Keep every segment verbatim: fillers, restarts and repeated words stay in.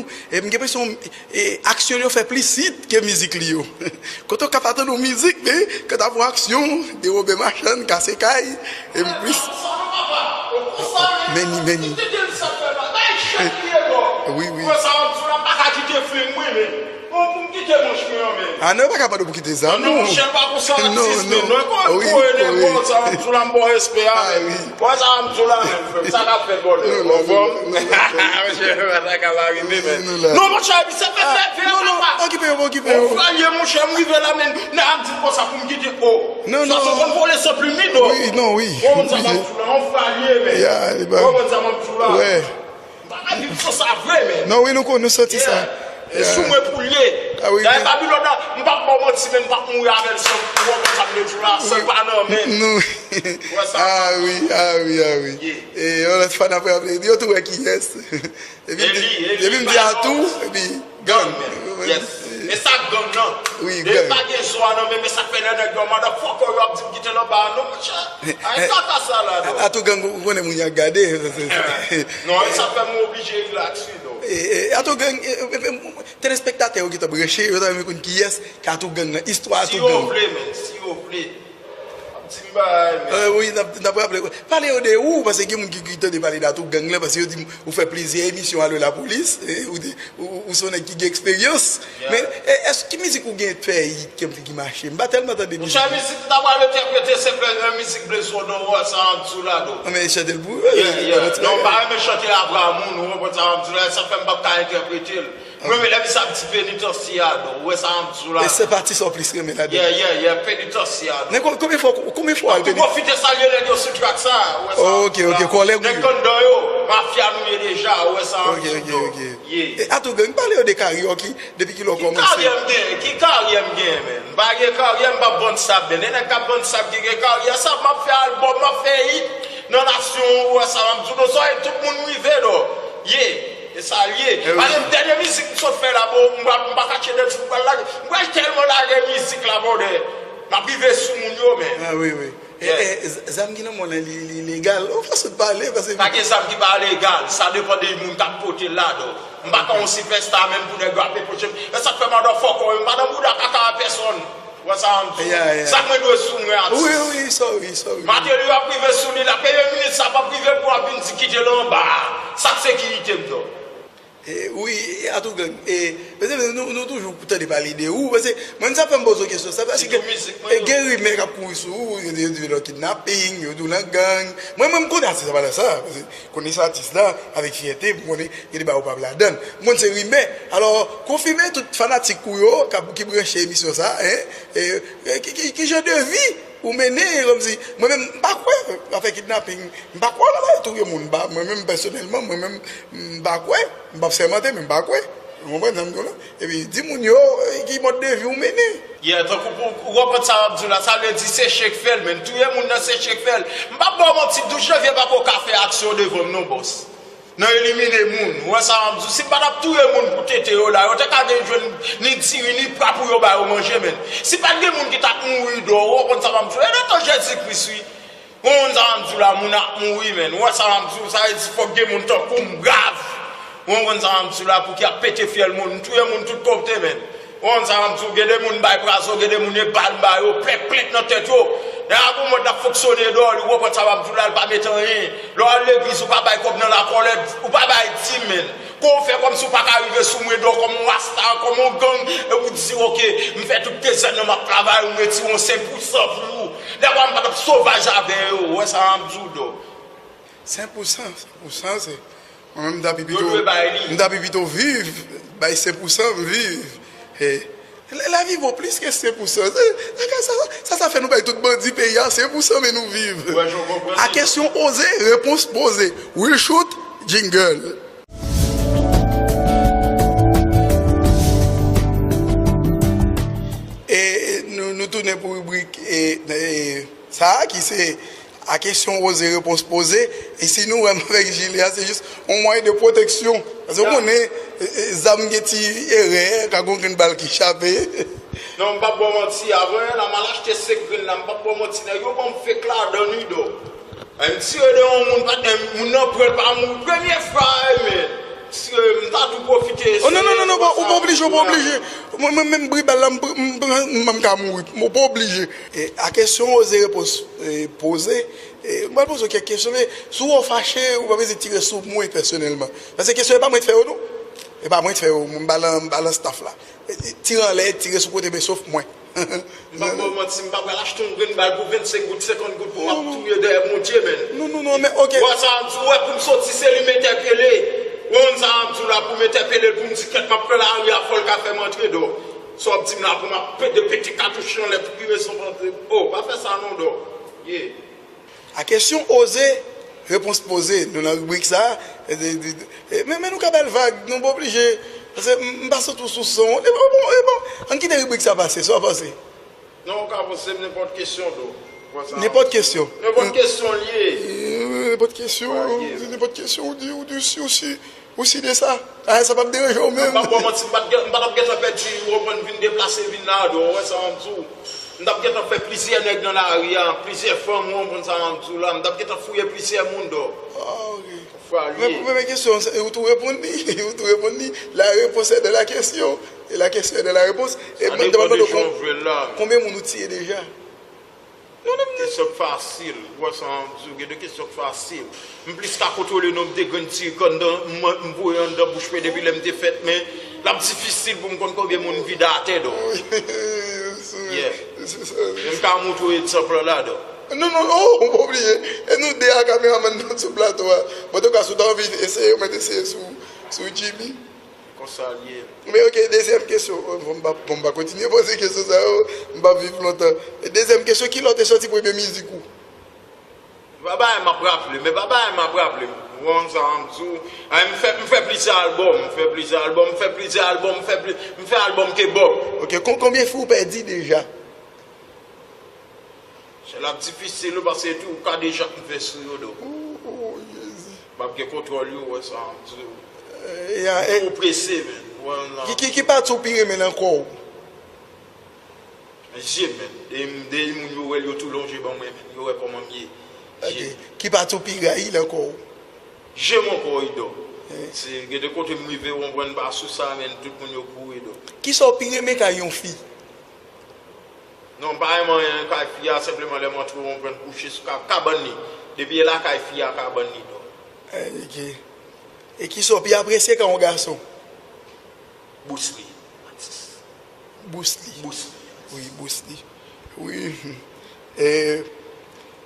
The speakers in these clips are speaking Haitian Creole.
E m gen enpresyon, e, aksyon l yo fè plis hit ke mizik li yo. Kote w ka pa tande yon mizik, men, kan t ap yon aksyon, dewobe machann, kase kay, e m plis. Men ni, men ni. Wi, wi. Ah non, yo pa ka mande w pou kite zam ou. Non, non, non. Wi, wi. Ah, wi. Wè sa m di w la, men, frè m, sa k ap fèt, bòdè? Ou konprann? Monchè, frè m, sa ka pa rive, men. Non, monchè, epi se fè fè fè, papa. Okipe yo, okipe yo. Yon fwa l ye, monchè, m rive la, men, nèg ap di m konsa pou m kite, o. Non, non. Sa se konn vole san plim li, non. Wi, non, wi. Ou konprann sa m ap di w la, yon fwa l ye, men. Ou konprann sa m ap di w la? Wè. M pa ka viv san sa vre, men. Non, wi, nou konn, nou santi sa. E sou mwen pou l ye. Ah, wi, dayè, wi. Babilòn nan, m p ap ba w manti, men m p ap mouri avè l san, ou konprann sa m vle di w la, san pa nan men. Ou wè sa? Ah, wi, ah, wi, ah, wi. E yon lòt fwa, n ap raple, yo tou wè kiyès. Epi m di, epi m di Atou, epi gang. Gang, men. Yes. E sa gang nan. Wi, gang. E pa gen zwa nan men, men sa k fè lè nèg yo motherfucker yo ap di m kite l anba a, non, monchè. Ay, kaka sa la, non. Atou gang, ou konnen moun y ap gade. Non, e sa fè m oblije relax, wi, non. E, e, Atou gang, e, e, e, telespektatè yo ki t ap branche, yo ta renmen konn kiyès ki Atou gang nan, istwa Atou gang. Si yo vle, men, si yo vle. Ap di m bagay, men. Eh, wi, n ap, n ap raple. Pale yo de ou, paske gen moun ki, ki tande pale de Atou gang lan, paske yo di m ou fè plizyè emisyon Alo Lapolis, eh, ou, te- ou, ou se yon nèg ki gen eksperyans. Men, eh, èske ki mizik ou gen fè hit ki, ki mache? M pa tèlman tande mizik. Monchè, mizik m ta pral entèprete se vle, eh, mizik Blaze Rodon, wè sa m ap di w la, do. Non, men chante l pou ou. Non, m pa renmen chante avwa moun, ou konprann sa m ap di w la, sa fè m p ap ka entèprete l. Mwen, men lè misye ap di penitansye a, non, ou wè sa m ap di w la. E se pati sa w plis renmen ladan l? Yeah, yeah, yeah, penitansye a, non. Men kon- konbyen fwa, konbyen fwa w al peni- M ap tou pwofite salye nèg yo sou trak sa, ou wè sa m ap di w la. Ok, ok, kòlèg ou ye. Nèg anndan yo, mafya nou ye deja, ou wè sa m ap di w, non. Ok, ok, ok. Yeah. E Atou gang, pale yo de karyè w ki, depi kilè w kòmanse? Ki karyè m gen? Ki karyè m gen, men? M pa gen karyè, m p ap vann sab, men. E nèg k ap vann sab ki gen karyè, sa m ap fè albòm, m ap fè hit nan nasyon, ou wè sa m ap di w, non, sa e tout moun rive, non. Yeah. E sa l ye. Eh, wi. Paske dènye mizik m sot fè la, bon, m pa, m pa ka tchede di m pral lage. M pral tèlman lage mizik la, bòdè. M ap rive sou moun yo, men. Ah, wi, wi. E, e, z- zam ki nan men w lan, li, li legal? Ou fason pale, paske pa gen zam ki pa legal. Sa depann de moun k ap pote l la, donk. M pa ka yon sipèsta, menm pou nèg yo ap reproche m. E sa k fè motherfucker, m pa nan bouda kaka a pèsonn. Wè sa m di w? Yeah, yeah. Sa mwen dwe sou mwen atis. Wi, wi, sorry, sorry. Mateli ap rive sou li la, premye minit sa p ap rive pou w ap vin di kite l anba a. Sa k sekirite m, non. E, wi, e, Atou gang, e, paske nou, nou toujou tande pale de ou, paske mwen sa fè m poze w kesyon sa, paske gen rimè k ap kouri sou ou, yo di, yo di w nan kidnaping, yo di w nan gang. Mwen, mwen, m konnen atis la pa nan sa, paske konnen se atis la, avèk fyète, m konnen gen de bagay ou p ap ladan l. M konn se rimè. Alò, konfime tout fanatik ou yo k ap, ki branche emisyon sa, en, e, e, ki, ki, ki jan de vi ou mennen, kòmsi, mwen menm, m pa kwè, afè kidnaping, m pa kwè nan bagay touye moun, m pa, mwen menm, pèsonèlman, mwen menm, m pa kwè, m p ap sèmante, men m pa kwè. Ou konprann sa m di w la? Epi, di moun yo, e, ki mòd de vi ou mennen. Yeah, tankou pou, ou konprann sa m ap di w la, sa vle di se Che k fè l, men touye moun nan se Che k fè l. M p ap ba w manti, Douch Janvye pa ko ka fè aksyon devan m non, bòs. Nan elimine moun. Ou wè sa m ap di w? Si m pa t ap touye moun pou tete yo la, yo te ka gen jwenn ni diri, ni pra pou yo ba yo manje, men. Si pa t gen moun ki t ap mouri dò, ou konprann sa m ap di w? E nan tan Jezi Kris, wi. Ou konprann sa m ap di w la, moun ap mouri, men. Ou wè sa m ap di w? Sa vle di fòk gen moun tankou m, brav. Ou konprann sa m ap di w la, pou ki ap pete fyèl moun, touye moun tout kote, men. Ou konn sa m ap di w, gen de moun bay prazon, gen de moun e bal ba yo, plèk plèk nan tèt yo. Nèg la gon mòd l ap fonksyone dèyè li, ou konprann sa m ap di w la, l pa mete anyen. Lè w al legliz, ou pa bay kòb nan lakòlèt, ou pa bay dim, men. Kòman w fè kòmsi w pa ka rive sou mwen dèyè kòm yon rasta, kòm yon gang, epi w di, oke, m fè tout dezèn nan m ap travay, ou m retire yon senk pou san pou ou. Nèg la m pa t ap sovaj avè yo, ou wè sa m ap di w, dèyè. Senk pou san, senk pou san, se, mwen menm, m ta pi pito, m ta pi pito viv, bay senk pou san, m viv. E, la, lavi vo plis ke senk pou san. Se, sa, sa, sa, sa fè nou bay tout bandi peyi a senk pou san, men nou viv. A kesyon oze, repons poze. Will Shoot, jingle. E nou, nou tounen pou ribrik, e, e, sa a ki se a kesyon oze, repons poze. E si nou wè m avèk jile a, se jis yon mwayen de pwoteksyon. Paske w konnen, e, e, zam gen ti erè, ka gon grenn bal ki chape. Non, m p ap ba w manti, avan yè la, m al achte senk grenn la, m p ap ba w manti, nèg yo ban m fake ladan, wi, dò. M tire de yon moun, pa, moun nan pran l pa mouri. Premye fwa, wi, men. Mesye, m ta tou pwofite. Oh, non, non, non, non, ou pa oblije, ou pa oblije. Mwen, mwen menm, bri bal la, m, m, m, m, m ka mouri. Ou pa oblije. E, a kesyon oze repons, e, poze, e, m pral poze w kèk kesyon, men si w fache, ou pa bezwen tire sou mwen pèsonèlman. Paske kesyon, e pa mwen ki fè yo, non. E pa mwen ki fè yo, m ba lan, m ba lan staff la. E, e, tire anlè, tire sou kote, men sof mwen. M p ap ba w manti, m pa pral achte yon grenn bal pou vennsenk goud, senkant goud pou m ap touye dèyè Bondye, menn. Non, non, non, men, ok. Ou wè sa m di w, ou wè pou m soti, se li m entèpele. Ou konn sa m di w la, pou m entèpele l, pou m di, kèt, m ap pran lari a, fò l ka fè m antre, dò. Sa w ap di m la, pou m ap pede pete katouch anlè, pou ki rezon, oh, pa fè sa non, dò. Yeah. A kesyon oze, repons poze. Nou nan ribrik sa. E, e, e, e, men, men nou ka ba l vag, nou pa oblije. Paske m, m pa sot ou sou son. E bon, e bon, ann kite ribrik sa pase, sa w panse? Non, ou ka poze m nenpòt kesyon, do. Nenpòt kesyon. Nenpòt kesyon l ye. E, nenpòt kesyon, nenpòt kesyon, ou di, ou di, ou si, ou si, ou si de sa. Ah, sa p ap deranje w menm. M p ap ba w manti, m pa t gen, m pa t ap gentan pèdi, ou konprann, vin deplase, vin la, do, ou wè sa m di w. M t ap gentan fè plizyè nèg nan lari a, plizyè fanm, ou konprann sa m ap di w la, m t ap gentan fouye plizyè moun, do. Ah, ok. Fwa l ye. Men premye kesyon, se, ou tou reponn li, ou tou reponn li. La réponse est dans la question, et la question est dans la réponse. E mwen, m te mande w, konbyen moun ou tiye deja? Kesyon k fasil. Ou wè sa m di w, gen de kesyon k fasil. M plis ka kontwole nonb de grenn ti k anndan, m, m voye anndan bouch mwen depi lè m te fèt, men l ap difisil pou m konn konbyen moun m vide atè, do. Yeah. Men m ka montre w egzanp lan la, do. Non, non, oh, ou pa oblije. E nou de a kameramann nan sou plato a. Antouka, si w ta anvi eseye, ou mèt eseye sou, sou Jimmy. Konsa l ye. Men ok, dezyèm kesyon. Bon, m pa, bon, m pa kontinye poze kesyon sa yo. M p ap viv lontan. E dezyèm kesyon, ki lè w te sòti premye mizik ou? Pa bagay m ap raple, men pa bagay m ap raple. Ou konn sa m di w. Ay, m fè, m fè plizyè albòm, m fè plizyè albòm, m fè plizyè albòm, m fè pli, m fè albòm ke Bob. Ok, kon, konbyen fi w pèdi deja? Chè, l ap difisil wi, paske tou ka deja m fè sou yo, do. Oh, Jezi. M ap gen kontwòl yo, wè sa m di w. Eh, ya, eh. Ou prese, men. Ki, ki, ki pati w pi renmen nan kò w? Men je m, men. De, de moun yo wè l, yo tou lonje ban mwen, men. Yo wè kòman m ye. Ok. Je. Ki pati w pi rayi nan kò w? Je m ankò, wi, do. Eh. Se, gen de kote m rive, w konprann, pa sou sa, men, tout moun yo kouri, do. Kisa w pi renmen kay yon fi? Non, m pa renmen anyen kay fi a, senpleman lè m antre, w konprann, kouche sou ka-, kabann li. Depi e lakay fi a, kabann li, do. Eh, ok. E kisa w pi apresye kay yon gason? Bruce Lee, atis. Bruce Lee. Bruce Lee, atis. Wi, Bruce Lee. Wi. E,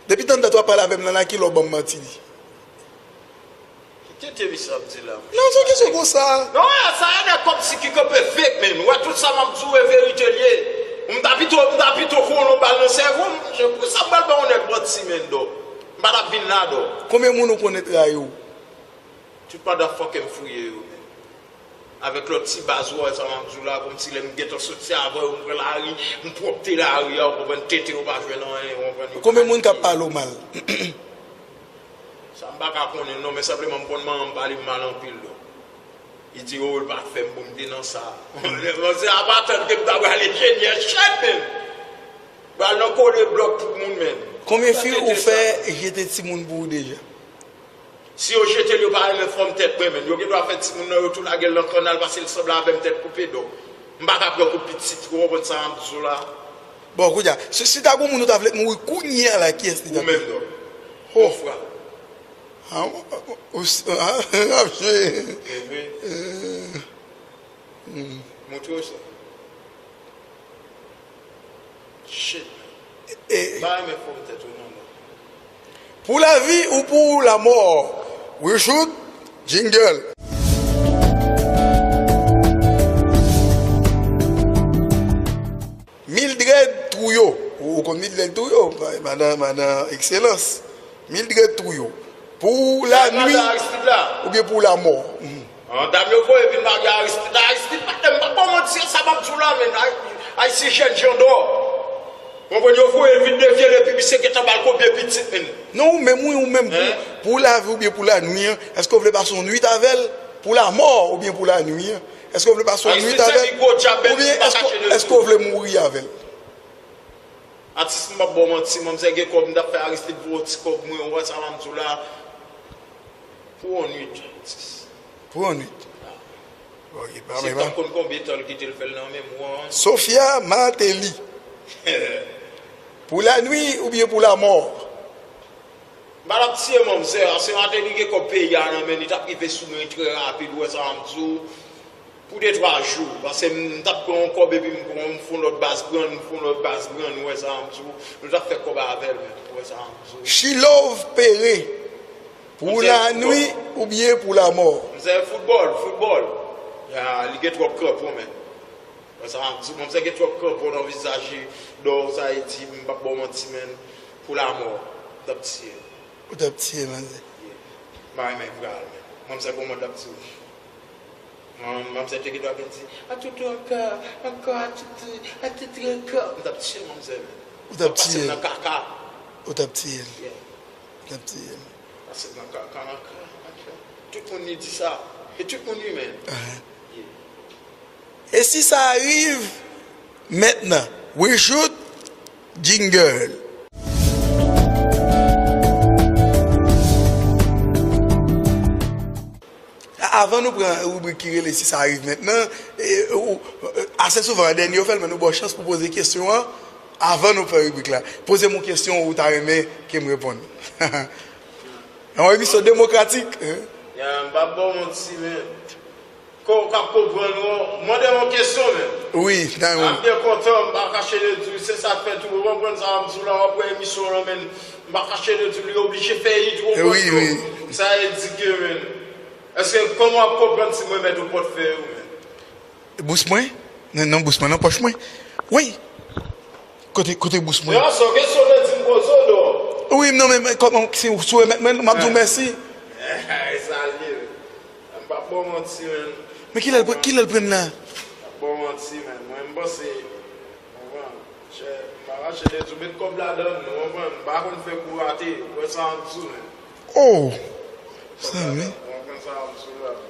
depi tanndan w ap pale avè m nan la, kilè w ban m manti li? Ki tete misye ap di la, monchè? Non, se yon kesyon konsa. Non, sa e nèg kòmsi ki kanpe fake, men. Ou wè, tout sa m ap di w e verite l ye. M ta pito, m ta pito voye yon bal nan sèvo m, monchè. Pou sa m pral ba yon nèg manti, men, do? M pa t ap vin la, do. Konbyen moun ou konnen trayi w? Tout motherfucker m fouye yo, men. Avèk lòt ti baz, ou wè sa m ap di w la, kòmsi lè m gentan soti avè yo, m pran lari, m pwòpte lari a, ou konprann, tete yo pa jwenn anyen, ou konprann, yo. Konbyen moun k ap pale w mal? Sa m pa ka konnen non, men senpleman m konn manman m pale m mal anpil, do. Li di, oh, l pa t fè m bon, m te nan sa. Bon, se apa tann ke m ta pral enjenyè chèt, men. Pral nan kole blòk tout moun, men. Konbyen fi ou fè jete timoun pou ou deja? Si yo jete l, yo pa renmen fòm tèt mwen, men. Yo gendwa fè timoun nan, yo tou lage l nan kannal, paske l sanble avè m, tèt koupe, donk m pa ka pran kou pitit, ou konprann sa m ap di w la? Bon, kounye a, si, si ta gon moun ou ta vle k mouri kounye a la, kiyès li ta vle? Ou menm, non. Ho. Yon fwa. Ah, ou, ou, ou, ah, ap jwe. Montre w sa. Shit. E, pa renmen fòm tèt ou non, non. Pou lavi ou pou lamò? We shoot, jingle. Mildred Trouillot. Ou, ou konn Mildred Trouillot? Madan, madan Ekselans. Mildred Trouillot. Pou lanwi oubyen pou lamò? An, dam yo voye vin marye Aristide. Aristide, patnè m, m p ap ba w manti, sa m ap di w la, men, Ay-, Ayisyen jèn jan dò. Konprann, yo voye l vin devye l, epi misye gentan ba l konbyen pitit, men. Non, ou menm, wi, ou menm, pou, pou lavi oubyen pou lanwi an, èske w vle pase yon nwit avè l? Pou lamò oubyen pou lanwi an? Èske w vle pase yon nwit avè l? Oubyen èske, èske w vle mouri avè l? Atis, m p ap ba w manti, manmzèl gen kòb, m t ap fè Aristide voye yon ti kòb mwen, ou wè sa m ap di w la. Pou yon nwit, atis. Pou yon nwit. Ok, pa Se men, t ap konn konbyen tan l kite l fè l nan menm ou an. Sofia Martelly. Pou la nuit oubyen pou la mort? M pa t ap tiye manzè a, se Martelly gen kòb peyi a nan men li, t ap rive sou mwen trè rapid, ou wè sa m di w, pou de twa jou, paske m t ap pran yon kòb epi m pran, m fè yon lòt baz pran, m fè yon lòt baz pran, ou wè sa m di w, nou t ap fè kòb avè l menm, ou wè sa m di w. She Love Perret, pou la nuit oubyen pou la mort? Mzè foutbòl, foutbòl. Ya, li gen twòp kranpon, men. Wè sa m ap di w, manzè gen twòp kranpon nan vizaj li, dò sa e di, m p ap ba w manti, men, pou la mort, m t ap tiye l. Ou t ap tiye manzè? Yeah. M pa renmen vre al, men. Manzè gon mò t ap di w. Man-, manzè te gen dwa vin di, "Atutu ankò, ankò atutu, atutu ankò." M t ap tiye manzè, men. Ou t ap tiye l? Nan kaka. Ou t ap tiye l? Yeah. Ou t ap tiye l? Pase nan kaka, nan kaka, nan kaka. Tout moun li di sa. E tout moun li, men. Ahan. Yeah. E si sa rive mentnan? Reshoot, jingle. A-, avan nou pran ribrik ki rele Si sa rive mentnan, e, ou, e, ase souvan, an dènye yo fè l, men nou ba w chans pou poze kesyon an avan nou fè ribrik la. Poze m yon kesyon ou ta renmen ke m reponn. Yon emisyon demokratik, hein? Ya, m p ap ba w manti, men. Ko-, k ap konprann ou, mande m yon kesyon, men. Wi, nan, wi. M ap byen kontan, m pa kache de di w, se sa k fè tou, ou konprann sa m di w la, w ap wè emisyon w lan, men m pa kache de di w, li oblije fè it, ou konprann tou. Wi, wi. Sa vle di ke, men, èske, kòman w ap konprann si mwen mèt ou pòtfèy ou, men? Bous mwen? Nan, nan bous mwen, nan pòch mwen. Wi. Kote, kote bous mwen? Yo, se yon kesyon w te di m poze w, non? Wi, non, men, men, kòman, si, si w remèt mwen, m ap di w mèsi. E sa l ye. M p ap ba w manti, men. Men kilè l pran, kilè l pran la? M p ap ba w manti, men. Mwen, m panse, konprann. Chè, m pa mache de di w met kòb ladan l, ou konprann. M pa konn fè kou rate. Ou wè sa m di w, men. Oh! Sa, wi. Ou konprann sa m di w la, men.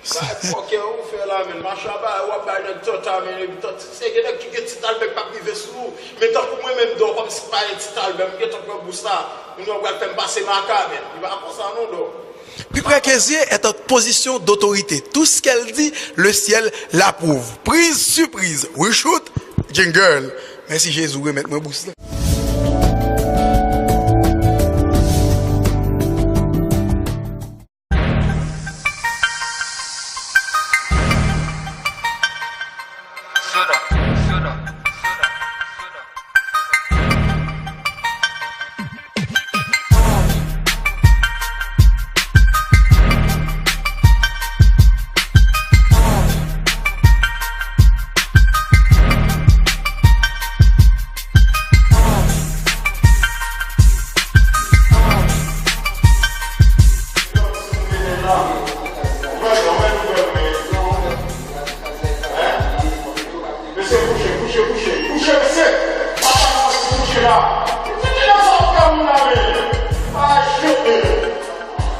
Sa fòkè ou fè la, men. Mache a bay, w ap bay nèg tanta, men, epi tanta, se gen nèg ki gen ti talbè k p ap rive sou ou. Men tankou mwen menm, dò, kòmsi m pa gen ti talbè, m gentan pran bous la. Moun yo pral fè m pase maka, men. Li pa konsa non, dò. Plus près que Dieu est en position d'autorité. Tout ce qu'elle dit, le ciel l'approuve. Prise sur prise. Reshoot, jingle. Mèsi Jezi, remèt mwen bous la. Mesye, kouche, kouche, kouche, kouche, mesye! Papa, kouche la! Mesye, kilè sa w fè moun la, men? Ay, shit, men!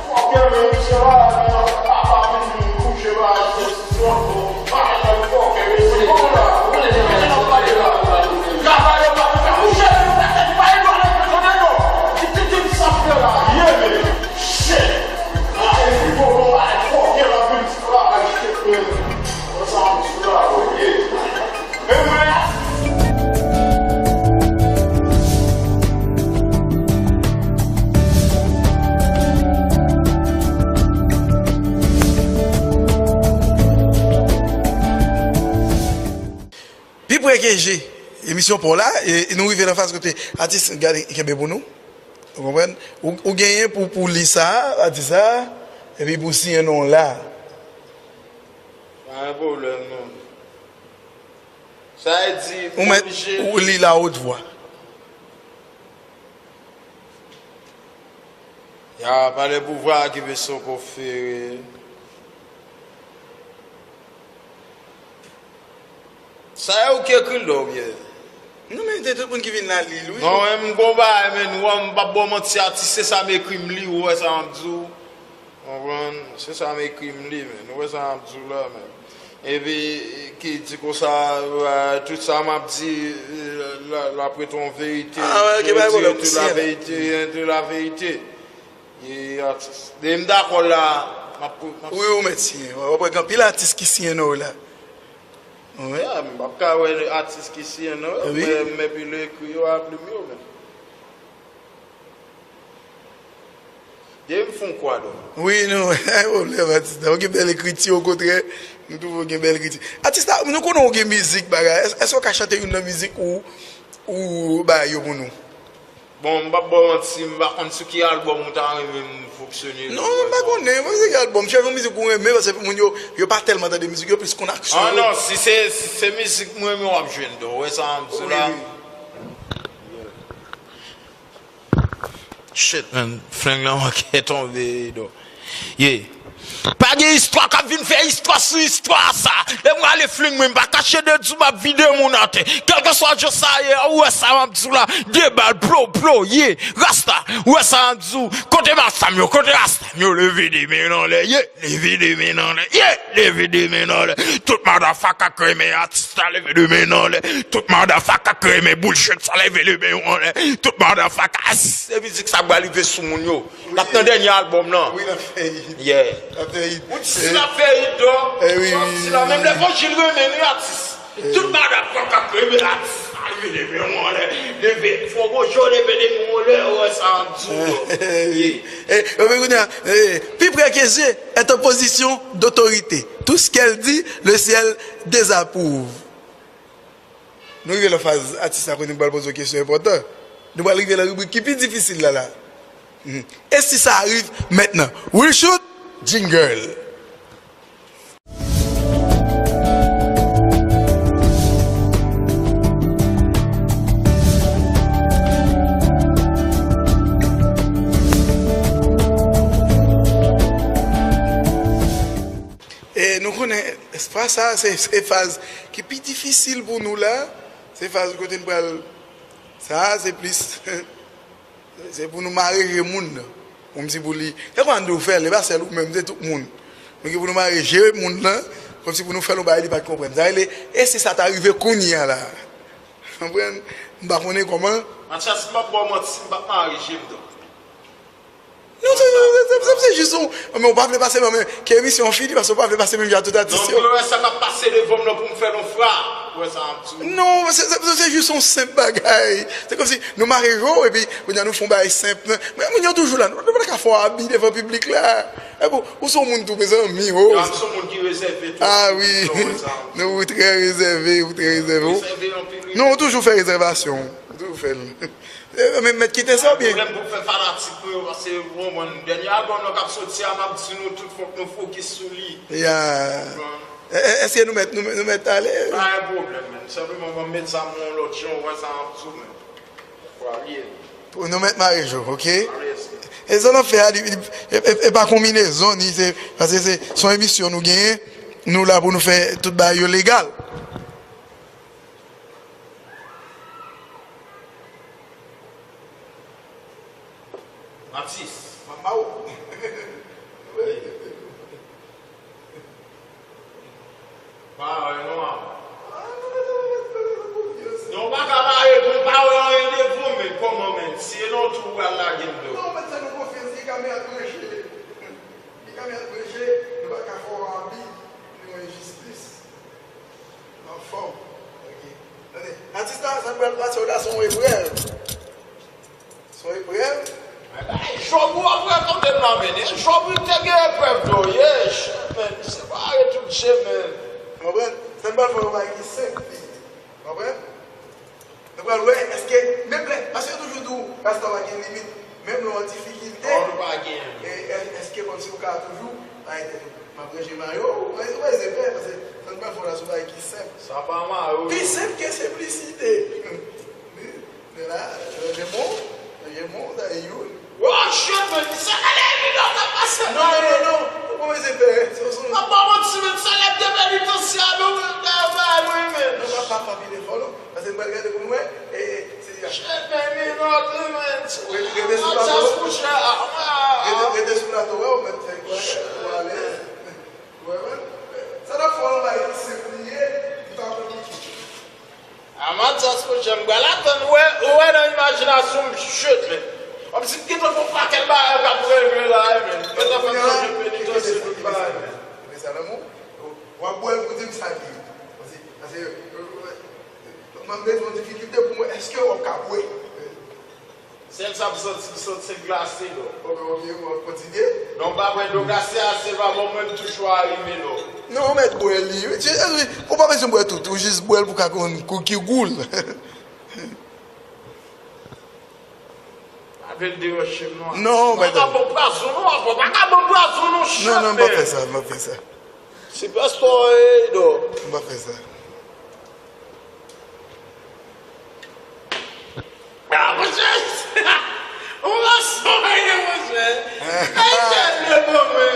Fòkè, men, misye la, men, papa, vin kouche la, mesye, sispann, bon, papa, fòkè, mesye, bon, la, mesye, nan pale la, la, travay yo pa fè, kouche, men, pa fè, pa fè, pa fè, non, ti, ti, ti, sa fè la, ye, men, shit! Ay, bon, bon, ay, fòkè, la, vin travay, shit, men. Pi pre ke je, emisyon pa w la, e, e nou rive nan faz kote atis, gade, kenbe pou nou. Ou konprann? Ou, ou genyen pou, pou li sa, atis sa, epi pou siyen non la. Pa gen pwoblèm, non. Sa vle di, ou mèt, ou li la wot vwa. Ya, pa le pouvwa ki ve son kofere. Sa e ou ki ekri l, non, oubyen? Non, men, se tout moun ki vin la li l, wi. Non, men, m gon bagay, men, ou wè, m p ap ba w manti, atis, se sa m ekri, m li, ou wè sa m ap di w. Konprann? Se sa m ekri, m li, men, ou wè sa m ap di w la, men. Epi, ki di konsa, euh, tout sa m ap di, euh, la, la ap ret yon verite. Ah, ouais, ok, pa gen pwoblèm. Dieu est la vérité, rien de la vérité. E, atis. E m dakò la, M ap, m ap Wi, ou mèt siyen. W ap wè gen anpil atis ki siyen non w la. Wi. Ya, m p ap ka wè atis ki siyen non yo, Wi. men, men pi lè ekri yo a plim yo, men. Depi m fè yon kwa, don. Wi, non, pa gen pwoblèm, atis la. Ou gen bèl ekriti, okontrè, nou twouve w gen bèl ekriti. Atis la, nou konnen w gen mizik, bagay. Èske, èske w ka chante youn nan mizik ou, ou bay yo pou nou? Bon, m p ap ba w manti, m pa konn sou ki albòm ou ta renmen m fonksyone. Non, m pa konnen, mwen se ki albòm. Chèche yon mizik ou renmen, paske moun yo, yo pa tèlman tande mizik, yo plis konn aksyon. Ah non, si se, si se mizik mwen renmen, w ap jwenn, don. Ou wè sa m di la? Wi, wi. Shit, man. Flang lan manke tonbe, don. Yeah. Pa gen istwa k ap vin fè istwa sou istwa sa. Lè m rale fling mwen, m pa kache de di w m ap vide moun atè. Kèlkeswa jan sa ye, ou wè sa m ap di w la. De bal, plo, plo, yeah. Rasta, ou wè sa m ap di w. Kote masam yo, kote rastam yo, leve de men nan lè, yeah. Leve de men nan lè, yeah. Leve de men nan lè. Tout madafaka k renmen atis la, leve de men nan lè. Tout madafaka k renmen bullshit sa, leve de men w anlè. Tout madafaka, ah, si se mizik sa k pral rive sou moun yo. N ap nan dènye albòm nan. Wi, n ap fè hit. Yeah. N ap fè hit. Ou di si n ap fè hit, dò. Eh, wi, wi, wi, wi. Menm Levanjil renmen nou atis. Eh. Tout madafaka k renmen atis. Leve de men w anlè. Leve, fò gwo je w leve de men w anlè, ou wè sa m di w. Eh, eh, kounye a, eh, pi prè ke Dieu est en position d'autorité. Tout ce qu'elle dit, le ciel désapprouve. Nou rive nan faz atis la kote nou pral poze w kesyon enpòtan. Nou pral rive nan ribrik ki pi difisil la la. Mhm. Et si ça arrive maintenant? Will shoot, jingle. E nou konnen, fwa sa, se, se faz ki pi difisil pou nou la. Se faz kote n pral, sa, se plis, se pou nou mare je moun nan. Kòmsi pou li, se kòman nou fè l, e pa sèl ou menm, se tout moun. Nou gen pou nou mare je moun nan, kòmsi pou nou fè l yon bagay li pa t konprann. Sa rele, e si sa ta rive kounye a la? Konprann? M pa konnen kòman. Mathias, m p ap ba w manti, m p ap mare je m, non. Non, se, se, se, se, se jis yon, men ou pa vle pase nan men, ke emisyon an fini, paske ou pa vle pase menm jan ak tout atis yo. Donk, yo wè sa k ap pase devan m nan pou m fè l yon frap. Ou wè sa m ap di w? Non, se, se, se, se jis yon senp bagay. Se kòmsi nou mare je w, epi kounye a nou fè yon bagay senp. Men, men moun yo toujou la, nou, nou pa ka fè w abi devan piblik la. E bon, ou se yon moun tou, mezanmi, oh. Yo, m se yon moun ki rezève tou. Ah wi. Ou wè sa m ap di w? Non, ou trè rezève, ou trè rezève. Rezève anpil, wi. Non, ou toujou fè rezèvasyon. Ou toujou fè l. E, men mèt kite sa oubyen? Pwoblèm pou m fè fanatik mwen yo, paske, bon, mwen, dènye albòm nan k ap soti a, m ap di nou tout, fòk nou fokis sou li. Ya. Bon. E, e, èske nou mèt, nou, nou mèt ale? Pa gen pwoblèm, men. Senpleman, ban m met zam mwen yon lòt jan, ou wè sa m ap di w, men. Fò alye. Pou nou mèt mare je w, oke? Alye, yes. E sa n ap fè a, li, li, e, e, e pa konbinezon, ni se, paske se, se yon emisyon nou genyen, nou la pou nou fè tout bagay yo legal. Matis. Mama ou. Pawòl non a. Non, ou pa ka mare, ou pa wè anyen devan w, men kòman, men? Si e nan twou ou pral lage m, dò. Non, men fè nou konfyans, li ka mèt branche. Li ka mèt branche, nou pa ka fè w abi, nou enjistis. Anfòm. Ok. Tande, atis la, sa k pral pase w la, se yon eprèv. Se yon eprèv. Ay, Jòb, ou ap rakonte m la, men. E Jòb, li te gen eprèv, dò. Yeah, shit, man. Se pa arete tout je, man. Konprann? Sa n pral fè yon bagay ki senp, li. Konprann? Nou pral wè, èske, menm lè, paske yo toujou di w, rasta pa gen limit, menm lè w an difikilte, e, è-, èske kòmsi ou ka toujou bay tèt ou, m ap ranje mayo, ou pa, ou pa bezwen pè, paske sa n pral fè w la, se yon bagay ki senp. Sa pa mare, wi. Pi senp ke senplisite. Men la, ranje mo, ranje mo, sa e youn. Oh, shit, man, sa ka lè evidans ap pase. Non, non, non, non, ou pa bezwen pè, se, se, m ap ba w manti, men, sa lè te penitansye a, men, ou menm, ta bay mwen, men. Non, pa, pa, pa pile fò, non. Paske m pral gade pou m wè, e, e, se li a. Shit, man, men, non, man. Rete, rete sou plato. Rete, rete sou plato, wè, ou mèt fè kwa, ou alèz. Wè, wè. Sa n ap fè w la, bagay ki senp li ye, li pa konplike. A Matyas, monchè, m pral atann, ou wè, ou wè nan imajinasyon m, shit, men. Kòmsi m gentan gon pakèt bagay k ap reve la, men. Gentan fè m sonje penitansye. Mete sa nan men w. W ap bwè l pou di m sa li ye. Paske, paske, m ap mete yon difikilte pou mwen, èske w ap ka bwè? Sèl sa m santi, m santi se glase, non. Ok, ok, w ap kontinye? Non, m pa bwè dlo glase a, se pa bon, mwen m toujou arive, non. Non, w mèt bwè li. Ou pa bezwen bwè tout, ou jis bwè l pou ka konn kou ki gou l. Pa vin deranje m non. Non, pa ka ban pwazon non, apa, pa ka ban pwazon non, chat. Non, non, m pa fè sa, m pa fè sa. Sipèstò, ey, non. M pa fè sa. Ah, monchè! Ou rasanble, monchè! Ay, tèt de bon, men!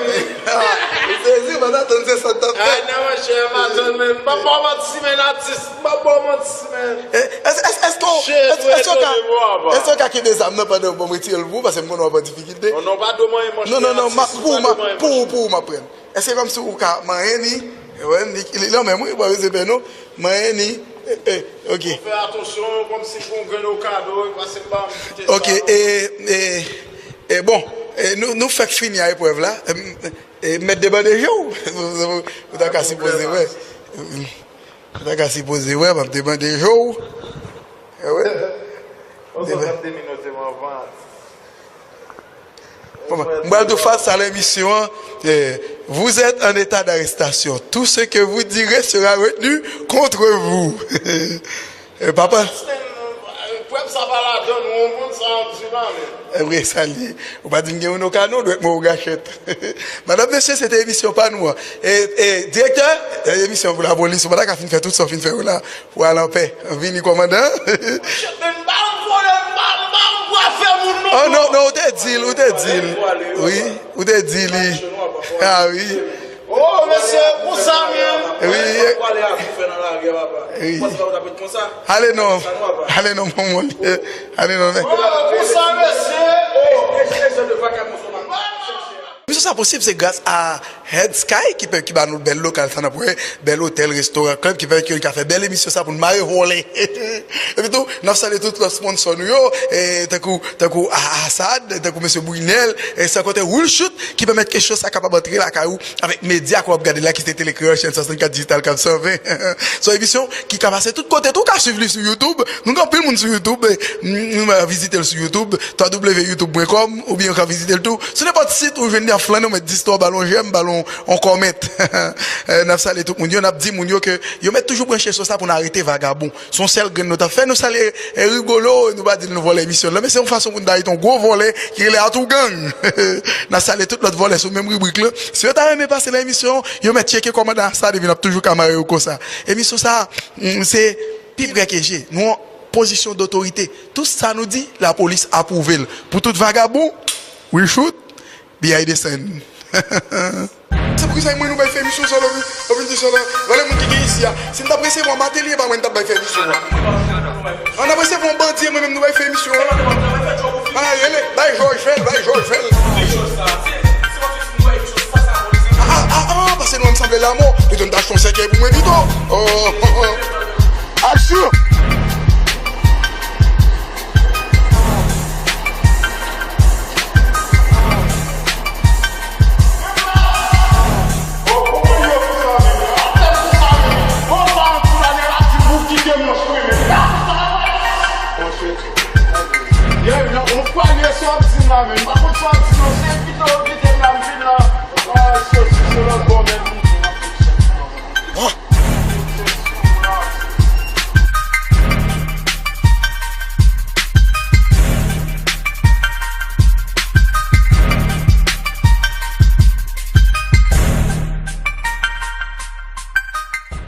Ou sezi, m pa t atann se sa w t ap fè. Ah, non, monchè, m atann, men. M pa ba w manti, men, atis. M pa ba w manti, men. Eh, èske, èske, èske w, èske, èske w ka, èske w ka kenbe zam nan pandan w ban m retire l pou ou, paske m konnen w ap an difikilte? Non, non, pa dwe manyen manch. Non, non, non, pou ou, pou ou, pou ou, m ap pran. Èske kòmsi ou ka manyen ni? Wè, ni, li, li, li, men wi, pa bezwen pè non. Manyen ni. Eh, eh, ok. Fè atansyon, kòmsi pou yon grenn okado, pase m ba m kite sa. Ok, e, e, e, bon, e, nou, nou fèk fini a eprèv la. E, e, mèt debande je w. Ou ta ka sipoze wè. Ou ta ka sipoze wè, m ap debande je w. E, wè. Bon, m pral tou fas a lemisyon an. Eh, vous êtes en état d'arrestation. Tout ce que vous direz sera retenu contre vous. Eh, papa. Prèv sa pa ladan, nou konprann sa w ap di la, men. Eh, wi, sa l ye. Ou pa di m gen yon okado, dwèt mwen ou gachèt. Madanm, mesye, se te emisyon pa nou an. E, e, direktè, e, emisyon pou lapolis, ou pa ta ka fin fè tout sa w fin fè yo la. Pou al anpè. Vini, kòmandan. Monchè, men m pa yon vòlè, m pa, m pa yon bwafè moun non. Oh, non, non, ou te di l, ou te di l. Wi, ou te di li. Ah, wi. Oh, mesye, konsa menm. Wi. Wi. Ale non. Ale non, mon, mon. Ale non, men. Oh, konsa, mesye. Oh. Emisyon sa posib, se gras a Head Sky ki pè, ki ba nou bèl lokal sa n ap wè, bèl otèl, restoran, club, ki pèmèt ke nou ka fè bèl emisyon sa pou n mare vòlè. Epi tou, n ap salye tout lòt sponsò nou yo, e, tankou, tankou A-, Asad, tankou mesye Brunel, e, san konte Will Shoot, ki pèmèt ke show sa kapab antre lakay ou avèk medya ke w ap gade la, ki se Tele Kreyòl, chèn swasannkat Digital Cap san ven. Se yon emisyon ki ka pase tout kote tou, ou ka swiv li sou YouTube. Nou gen anpil moun sou YouTube, e, nou, nou vizite l sou YouTube, w w w youtube point com, oubyen ou ka vizite l tou sou nenpòt sit ou jwenn li ap flannen, ou mèt di stò, ba l yon jèm, ba l yon, yon kòmèt. Eh, n ap salye tout moun yo, n ap di moun yo ke yo mèt toujou branche sou sa pou n arete vagabon. Se yon sèl grenn nou t ap fè. Nou salye, eh, Rigolo, nou pa di l nou vòlè emisyon nan, men se yon fason pou n ta arete yon gwo vòlè ki rele Atougang. N ap salye tout lòt vòlè sou menm ribrik lan. Si yo ta renmen pase nan emisyon, yo mèt tcheke kòmandan Asad epi n ap toujou ka mare yo konsa. Emisyon sa, mm, se pi pre ke je. Nou an pozisyon dotorite. Tout sa nou di, lapolis apwouve l. Pou tout vagabon, Will Shoot, B I desann. Se poukisa mwen nou bay fè emisyon sa la, wi. Ou vin di sa la. Valè moun ki gen isi a. Si m t ap resevwa Martelly, e pa mwen n t ap bay fè emisyon an. An ap resevwa yon bandi, e mwen menm nou bay fè emisyon an. Ah, rele, bay Jòj fè l, bay Jòj fè l. Ah, ah, ah, ah, pase nou ansanble lanmò. Pito n ta achte yon sèkèy pou mwen pito. Oh, oh, oh. Aksyon!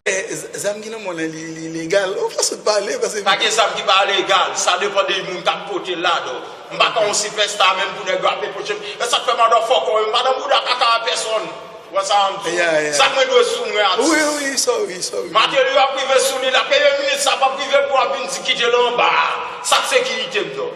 Eh, z-, zam ki nan men w lan, li, li legal? Ou fè sot pale, paske... Pa gen zam ki pa legal, sa depann de moun k ap pote l ladan. M pa ka yon sipèsta menm pou nèg yo ap reproche m. E sa k fè motherfucker, m pa nan bouda kaka a pèsonn. Ou wè sa m di w? Yeah, yeah. Sa k mwen dwe sou mwen atis. Wi, wi, sorry, sorry. Martelly ap rive sou li la, premye minis sa p ap rive pou w ap vin di kite l anba a. Sa k sekirite m non.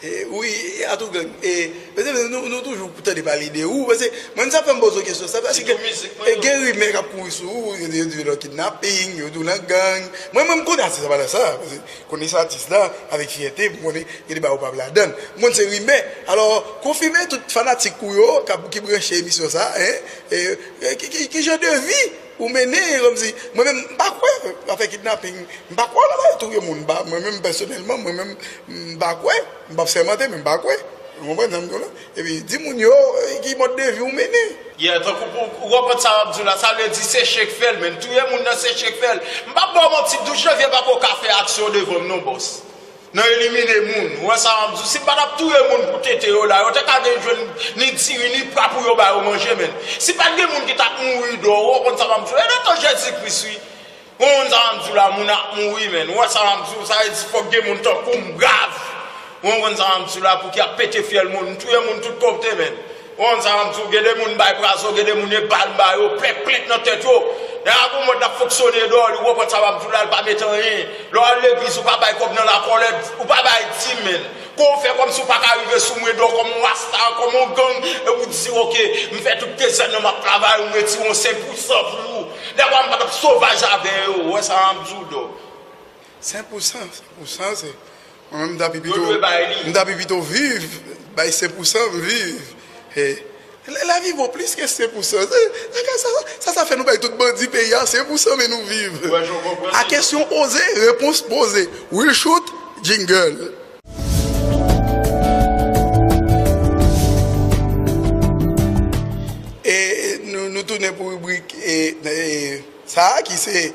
E, wi, e Atougang, e, mezanmi, nou, nou toujou tande pale de ou, paske mwen, sa fè m poze w kesyon sa, paske gen rimè k ap kouri sou ou, yo di, yo di w nan kidnaping, yo di w nan gang. Mwen, mwen, m konnen atis la pa nan sa, paske konnen se atis la, avèk fyète, m konnen gen de bagay ou p ap ladan l. M konn se rimè. Alò, konfime tout fanatik ou yo k ap, ki branche emisyon sa, en, e, e, ki, ki, ki jan de vi ou mennen, kòmsi, mwen menm, m pa kwè afè kidnaping, m pa kwè nan bagay touye moun, m pa, mwen menm, pèsonèlman, mwen menm, m pa kwè, m p ap sèmante, men m pa kwè. Ou konprann sa m di w la? Epi, di moun yo, e, ki mòd de vi ou mennen. Yeah, tankou pou, ou konprann sa m ap di w la, sa vle di se Che k fè l, men touye moun nan se Che k fè l. M p ap ba w manti, Douz Janvye pa ko ka fè aksyon devan m non, bòs. Nan elimine moun. Ou wè sa m ap di w? Si m pa t ap touye moun pou tete yo la, yo te ka gen jwenn ni diri, ni pra pou yo ba yo manje, men. Si pa t gen moun ki t ap mouri dò, ou konprann sa m ap di w? E nan tan Jezi Kris, wi. Ou konprann sa m ap di w la, moun ap mouri, men. Ou wè sa m ap di w? Sa vle di fòk gen moun tankou m, brav. Ou konprann sa m ap di w la, pou ki ap pete fyèl moun, touye moun tout kote, men. Ou konprann sa m ap di w? Gen de moun bay prazon, gen de moun e bal m ba yo, plèk, plèk nan tèt yo. Nèg la gon mòd l ap fonksyone dò li, ou konprann sa m ap di w la, l pa mete anyen. Lè w al legliz, ou pa bay kòb nan lakòlèt, ou pa bay dim, men. Kon w fè kòmsi w pa ka rive sou mwen dò, kòm yon rasta, kòm yon gang, epi w di, oke, m fè tout dezèn nan m ap travay, ou retire yon senk pou san pou ou. Dèfwa m pa t ap sovaj avè yo, ou wè sa m ap di w, dò. Senk pou san, senk pou san, se Mwen menm, m ta pi pito, m ta pi pito viv, bay senk pou san, m viv. E, la, lavi vo plis ke senk pou san. Se, sa, sa, sa, sa fè nou bay tout bandi peyi a senk pou san, men nou viv. A kesyon oze, repons poze. Will Shoot, jingle. E nou, nou tounen pou ribrik, e, e, sa a ki se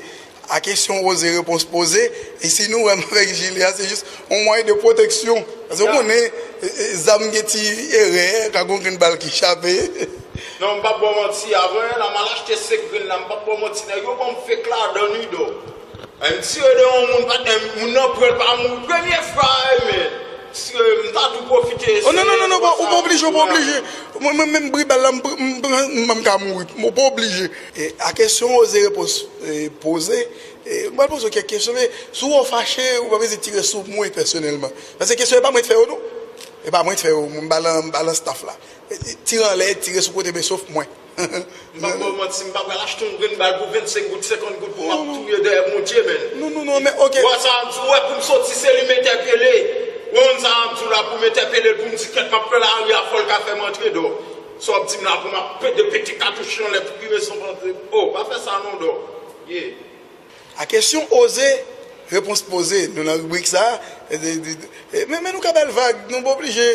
a kesyon oze, repons poze. E si nou wè m avèk jile a, se jis yon mwayen de pwoteksyon. Paske ou konnen, e, e, zam gen ti erè, ka gon grenn bal ki chape. Non, m p ap ba w manti, avan yè la, m al achte senk grenn la, m p ap ba w manti, nèg yo ban m fake ladan wi, dò. M tire de yon moun, pa, moun nan pran l pa mouri. Premye fwa, men. Tire, m ta tou pwofite eseye. Oh, non, non, non, non, ou pa oblije, ou pa oblije. Mwen, mwen menm, bri bal la, m pran, m pran, m ka mouri. Ou pa oblije. E, a kesyon oze, repons, e, poze, e, m pral poze w kèk kesyon, men si w fache, ou pa bezwen tire sou mwen pèsonèlman. Paske kesyon e pa mwen ki fè yo, non. E pa mwen ki fè yo, m ba l, m ba l staff la. E, e, tire anlè, tire sou kote, men sof mwen. M p ap ba w manti, m pa pral achte yon grenn bal pou vennsenk goud, senkant goud pou m ap touye dèyè Bondye, men. Non, non, non, men, ok. Ou wè sa m ap di w, ou wè pou m soti, se li m entèpele. Ou konn sa m ap di w la, pou m entèpele l, pou m di kèt m ap pran lari a, fò l ka fè m antre dò. Sa w ap di m la, pou m ap pete, pete katouch anlè pou ki rezon m antre. Oh, pa fè sa non, dò. Yeah. A kesyon oze, repons poze. Nou nan ribrik sa a. E, e, e, e, men, men nou ka ba l vag, nou pa oblije.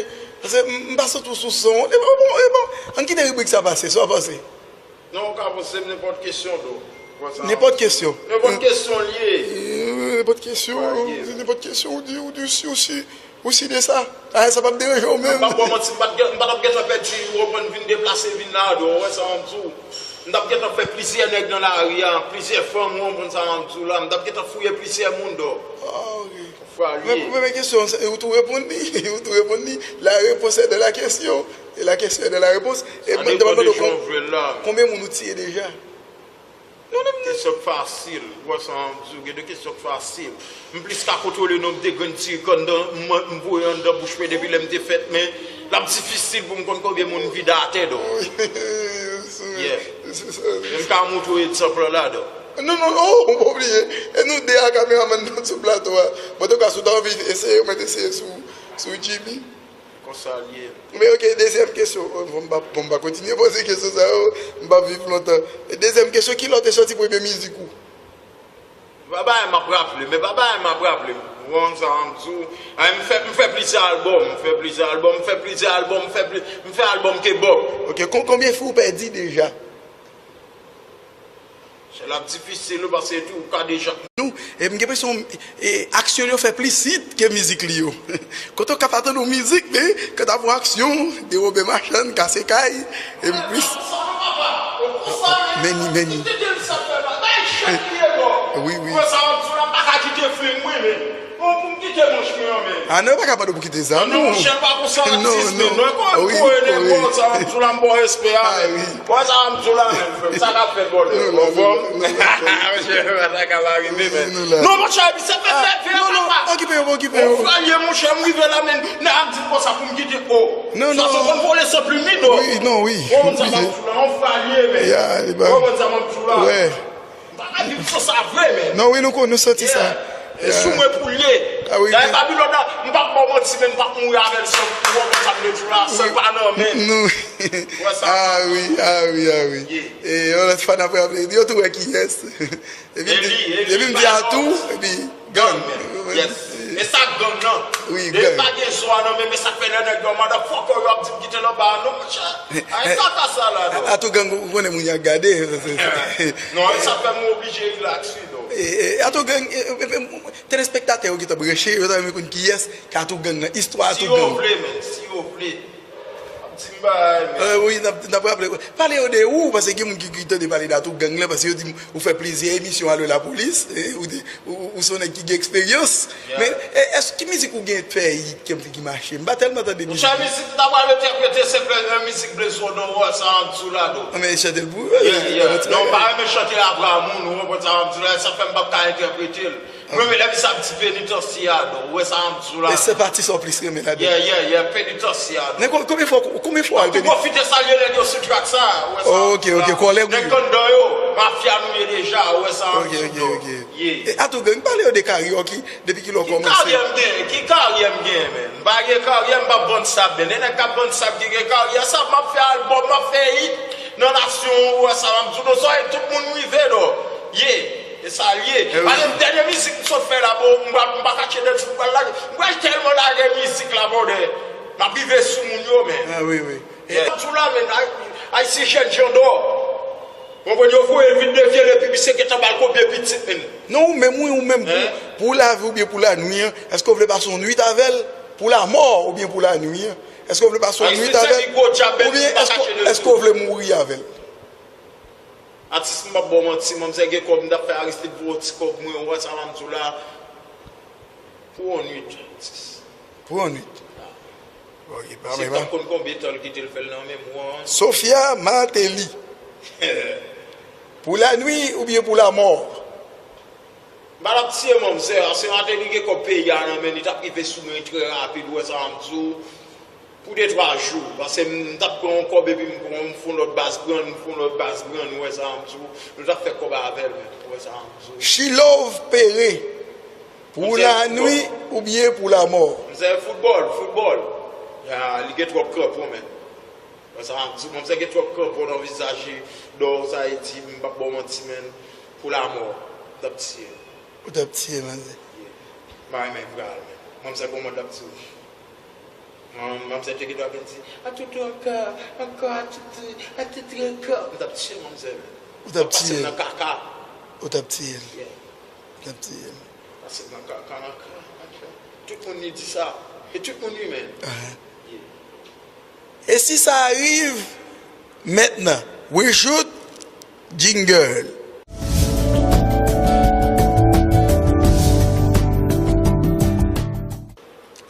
Paske m, m pa sot ou sou son. E bon, e bon, ann kite ribrik sa pase, sa w panse? Non, ou ka poze m nenpòt kesyon, dò. Nenpòt kesyon? Nenpòt kesyon l ye. E, nenpòt kesyon, se nenpòt kesyon, ou di, ou di, ou si, ou si, ou si de sa. A, sa p ap deranje w menm. M p ap ba w manti, m pa t gen, m pa t ap gentan pèdi, ou konprann, vin deplase, vin la, dò, ou wè sa m ap di w. M t ap gentan fè plizyè nèg nan lari a, plizyè fanm, ou konprann sa m ap di w la, m t ap gentan fouye plizyè moun, dò. Ah, ok. Fwa l ye. Men, men, men kesyon, se, ou tou reponn li, ou tou reponn li. La réponse est dans la question, et la question est dans la réponse. E mwen, mwen mande w, konbyen moun ou tiye deja? Non, non, non. Kesyon k fasil, ou wè sa m ap di w, gen de kesyon k fasil. M plis ka kontwole nonb de grenn ti kann m, m voye anndan bouch mwen depi lè m te fèt, men l ap difisil pou m konn konbyen moun m vide atè, dò. Yeah. Men m ka montre w egzanp lan la, dò. Non, non, non, ou pa oblije. E nou de a kameramann nan sou plato a. Bon, antouka, si w ta anvi eseye, ou mèt eseye sou, sou Jimmy. Konsa l ye. Men ok, dezyèm kesyon. Bon, m pa, bon, m pa kontinye poze kesyon sa yo. M p ap viv lontan. Dezyèm kesyon, ki lè w te sòti premye mizik ou? Pa bagay m ap raple, men pa bagay m ap raple. Ou konn sa m di w. Ay, m fè, m fè plizyè albòm, m fè plizyè albòm, m fè plizyè albòm, m fè pli-, m fè albòm Kebòp. Ok, kon-, konbyen fi w pèdi deja? L ap difisil, wi, paske tou ou ka deja. Nou, e m gen enpresyon, e, aksyon l yo fè plis hit ke mizik li yo. Kote w ka pa tann yon mizik, men kanta pou aksyon, dewobe machann, kase kay, e m plis. Many, many. Wi, wi. Flim, wi, men. Bon, pou m kite manch mwen an, men. Ah non, yo pa ka mande w pou kite zam, non. Non, monchè, pa konsa, atis, men. Non, non. Wi, wi. Sa m di w la, m ba w respè a, men. Wè sa m di w la, men, frè m. Sa k ap fèt, bòdè. Anfòm? Monchè, sa ka pa rive, men. Non, monchè, epi se fè fè fè, papa. Okipe yo, okipe yo. Yon fwa l ye, monchè, m rive la, men. Nèg ap di m konsa pou m kite, o. Non, non. Sa se konn vole san plim li, non. Wi, non, wi. Ou konn sa m ap di w la, yon fwa l ye, men. Ou konn sa m ap di w la. Wè. M pa ka viv san sa vre, men. Non, wi, nou konn, nou santi sa. E sou mwen pou l ye. Dayè, Babilòn nan, m p ap ba w manti, men m p ap mouri avè l san, ou konprann sa m vle di w la, san pa nan men. Ou wè sa? Ah wi, ah wi, ah wi. E yon lòt fwa n ap raple, yo tou wè kiyès. Epi m di, epi m di Atou, epi gang. Gang, men. Yes. E sa gang nan. Wi, gang. Depi pa gen zwa nan men, men sa k fè lè nèg yo motherfucker yo ap di m kite l anba a, non, monchè. Ay, kaka sa la, non. Atou gang, ou konnen moun y ap gade. Non, e sa fè m oblije relax, wi, non. E, e, Atou gang, e, e, e, telespektatè yo ki t ap branche, yo ta renmen konn kiyès ki Atou gang nan, istwa Atou gang. Si yo vle, men, si yo vle. Ap di m bagay, men. Wi, n ap, n ap raple. Pale yo de ou, paske gen moun ki, ki tande pale de Atou gang lan, paske yo di m ou fè plizyè emisyon Allô Lapolis, e, ou, ou, ou se yon nèg ki gen eksperyans. Men, e, èske ki mizik ou gen fè hit ki, ki mache? M pa tèlman tande mizik. Monchè, mizik m ta pral entèprete se fè, e, mizik Blaze One, ou wè sa m ap di w la, non. Non, men chante l pou ou. Non, m pa renmen chante avwa moun, ou konprann sa m ap di w la, sa fè m p ap ka entèprete l. Mwen, men lè misye ap di penitansye a, non, ou wè sa m ap di w la. E se pati sa w plis renmen ladan? Yeah, yeah, yeah, penitansye a, non. Men kon-, konbyen fwa, konbyen fwa w al penitansye? M ap tou pwofite salye nèg yo sou track sa, ou wè sa m ap di w la. Ok, ok, kòlèg ou yo. Nèg anndan yo, mafya nou ye deja, ou wè sa m ap di w, non. Ok, ok, ok. Yeah. E Atou gang, pale yo de karyè w ki, depi kilè w kòmanse? Ki karyè m gen? Ki karyè m gen, men? M pa gen karyè, m p ap vann sab, men. E nèg k ap vann sab ki gen karyè, sa m ap fè albòm, m ap fè hit nan nasyon, ou wè sa m ap di w, non, sa e tout moun rive, non. Yeah. E sa l ye. Paske dènye mizik m sot fè la, bro, m pa, m pa kache de ti m pral lage. M pral tèlman lage mizik la, brother. M ap rive sou moun yo, men. Ah, wi, wi. E m ap di w la, men, Ay-, Ayisyen jèn jan dò. Ou konprann, yo voye l vin devye l, epi misye gentan ba l konbyen pitit, men. Non, ou menm, wi, ou menm, pou, pou lavi oubyen pou lanwi an, èske w vle pase yon nwit avè l? Pou lamò oubyen pou lanwi an? Èske w vle pase yon nwit avè l? Oubyen èske, èske w vle mouri avè l? Atis, m p ap ba w manti, manzè gen kòb, m t ap fè Aristide voye yon ti kòb mwen, ou wè sa m ap di w la, pou yon nwit, atis. Pou yon nwit? Ok, pa menm. Si m t ap konn konbyen tan l kite l fè l nan menm ou an. Sophia Martelly. Pou lanwi oubyen pou lamò? M pa t ap tiye manzè a, se Martelly gen kòb peyi a nan men li, t ap rive sou mwen trè rapid, ou wè sa m ap di w. Pou de twa jou, paske m t ap pran yon kòb epi m pran, m fè yon lòt baz pran, m fè yon lòt baz pran, ou wè sa m ap di w. Nou t ap fè kòb avè l, men, ou wè sa m ap di w. She Love Perret, pou lanwi oubyen pou lamò? Manzè foutbòl, foutbòl. Ya, li gen twòp kranpon, men. Ou wè sa m ap di w, manzè gen twòp kranpon nan vizaj li, dò sa e di, m p ap ba w manti, men. Pou lamò, m t ap tiye l. Ou t ap tiye manzè? Yeah. M pa renmen vre al, men. Manzè, kòman l t ap di w? Man-, manzè te gen dwa vin di, "Atutu ankò, ankò atutu, atutu ankò." M t ap tiye manzè, men. Ou t ap tiye l? Pase m nan kaka. Ou t ap tiye l? Yeah. Ou t ap tiye l? Pase m nan kaka, nan kaka. Tout moun li di sa. E tout moun li, men. Ahan. Yeah. E si sa rive mentnan? Reshoot, jingle.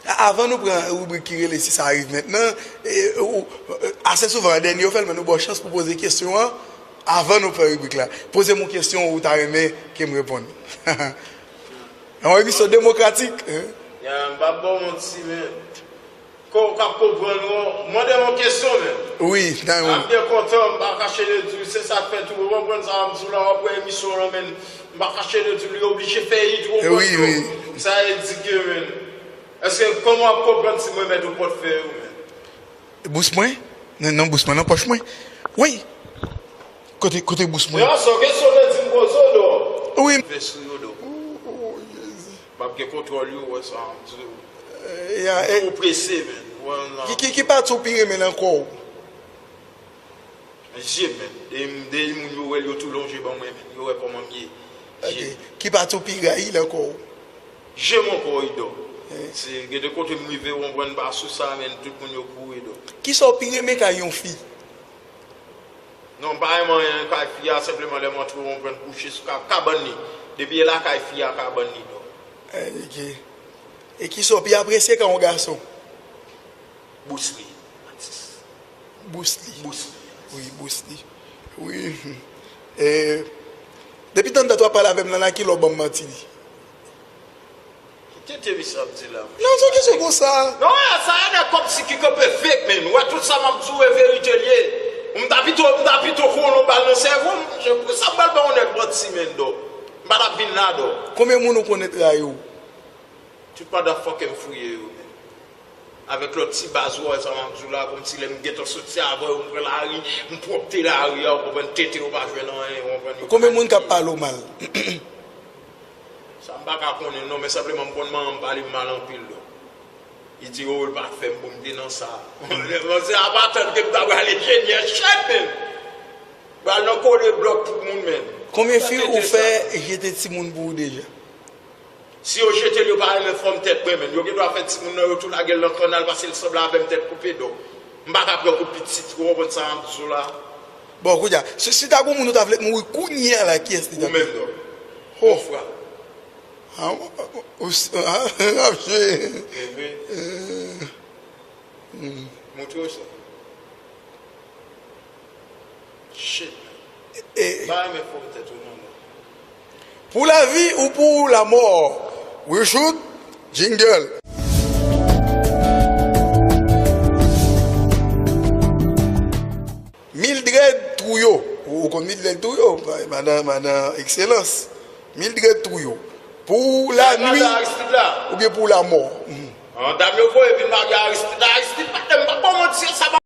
A-, avan nou pran ribrik ki rele Si sa rive mentnan, e, ou, e, ase souvan, an dènye yo fè l, men nou ba w chans pou poze kesyon an avan nou fè ribrik la. Poze m yon kesyon ou ta renmen ke m reponn. Yon emisyon demokratik, hein? Ya, m p ap ba w manti, men. Ko-, k ap konprann ou, mande m yon kesyon, men. Wi, nan wi. M ap byen kontan, m pa kache de di w, se sa k fè tou, ou konprann sa m di w la, w ap wè emisyon w lan, men m pa kache de di w, li oblije fè hit, ou konprann tou. Wi, wi. Sa e di ke, men, èske, kòman w ap konprann si mwen mèt ou pòtfèy ou, men? Bous mwen? Nan, nan bous mwen, nan pòch mwen. Wi. Kote, kote bous mwen? Yo, se yon kesyon de di m poze w, non. Wi. Fè sou yo, non. Oh, oh, Jezi. M ap gen kontwòl yo, wè sa m di w. Eh, ya, eh. Ou prese, men. Ki, ki, ki pati w pi renmen nan kò w? Je, men. De, de moun yo wè l, yo tou lonje ban mwen, men. Yo wè kòman m ye. Je. Ok. Ki pati w pi rayi nan kò w? Je m ankò, Ido. Eh. Se, gen de kote m rive, w konprann, pa sou sa, men, tout moun yo kouri, Ido. Kisa w pi renmen kay yon fi? Non, m pa renmen anyen kay fi a, senpleman lè m antre, w konprann, kouche sou ka-, kabann li. Depi e lakay fi a, kabann li, non. E ki, e ki sa w pi apresye kan yon gason? Bruce Lee, atis. Bruce Lee. Bruce Lee. Wi, Bruce Lee. Wi. E, depi tann dat w ap pale avè m nan la, ki lè w ban m manti li? Ki tete misye ap di la? Non, se yon kesyon konsa. Non, sa a nèg kòmsi ki kanpe fake, man. Ou wè tout sa m ap di w e verite l ye. M ta pito, m ta pito konnen w bal nan sèvo m. Pou sa m pral ban yon nèg manti, man, dò. M pa t ap vin la, dò. Konbyen moun ou konnen trayi w? Tout motherfucker m fouye yo, man. Avèk lòt ti baz ou wè sa m ap di w la, kòmsi lè m gentan soti avè yo, m pran lari, m pwòpte lari a, ou konprann, tete yo pa jwenn anyen, ou konprann. Konbyen moun k ap pale w mal? Sa m pa ka konnen non, men senpleman m konn manman m pale m mal anpil, dò. Li di, oh, l pa fè m pou m te nan sa. Mwen se apa tann ke m ta pral enjenyè chèt, man. Pral nan kole blòk tout moun, man. Konbyen fi ou fè jete timoun pou ou deja? Si yo jete l, yo pa renmen fòm tèt mwen, man. Yo gen dwa fè timoun nan yo tou lage l nan kannal, paske l sanble avè m, tèt koupe, dò. M pa ka pran kou pitit, ou konprann sa m ap di w la? Bon, kounye a, si, si ta gon moun ou ta vle k mouri kounye a la, kiyès li ta Ou menm, dò. Ho. Fwa. Ah, ou, ou, ah, ap jwe. Enben, Hmm. Montre w sa. Shit. E, Pa renmen fòm tèt ou non, non. Pour la vie ou pour la mort? We shoot, jingle. Mildred Trouillot. Ou, ou konn Mildred Trouillot, madan, madan Excellence. Mildred Trouillot. Pour la nuit Madan Aristide la. Oubyen pour la mort? Mhm. An, dam yo voye vin marye